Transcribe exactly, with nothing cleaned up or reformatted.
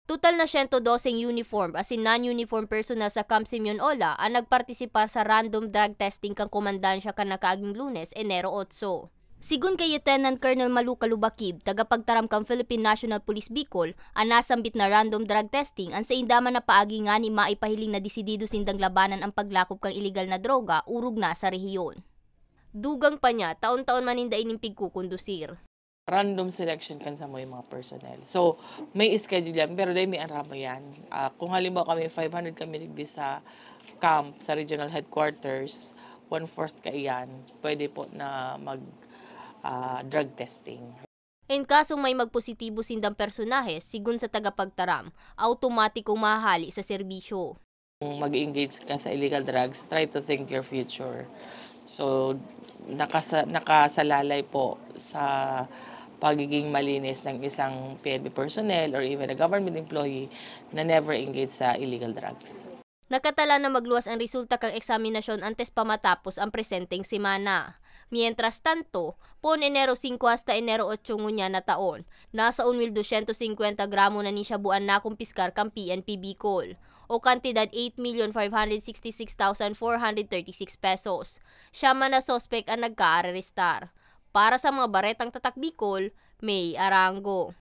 Total na siyento doseng uniform asin non-uniform personnel sa Camp Simeon Ola an nagpartisipar sa random drug testing kan komandansya kan nakaaging Lunes, Enero otso. Sigon kay Lieutenant Colonel Maluca Lubakib, tagapagtaram kan Philippine National Police Bicol, an nasambit na random drug testing an sainda man napaagi ngani maipahiling na desidido sindang labanan an paglakop kan iligal na droga orog na sa rehiyon. Dugang pa niya, taon-taon man ninda ining pigkukondusir. Random selection kan samuyang mga personnel. So, may schedule yan, pero dai may aramo yan. Ah, kung halimbawa kami, five hundred kami digdi sa camp, sa regional headquarters, one-fourth kaiyan, pwede po na mag ah, drug testing. In kasong may magpositibo sindang personahe, sigon sa tagapagtaram, automatikong mahahali sa serbisyo. Kung mag-engage ka sa illegal drugs, try to think your future. So, nakasa- nakasalalay po sa pagiging malinis ng isang P N P personnel or even a government employee na never engage sa illegal drugs. Nakatalaan na magluwas an resulta kan eksaminasyon antes pa matapos an presenteng semana. Mientras tanto, poon Enero singko hasta Enero otso ngunyan na taon, nasa un mil dosyentos singkwenta gramo na nin shabu an nakumpiskar kan P N P Bicol, o kantidad eight million five hundred sixty six thousand four hundred thirty six pesos. Siyam man na suspek an nagkaarerestar. Para sa mga baretang Tatak Bicol, May Arango.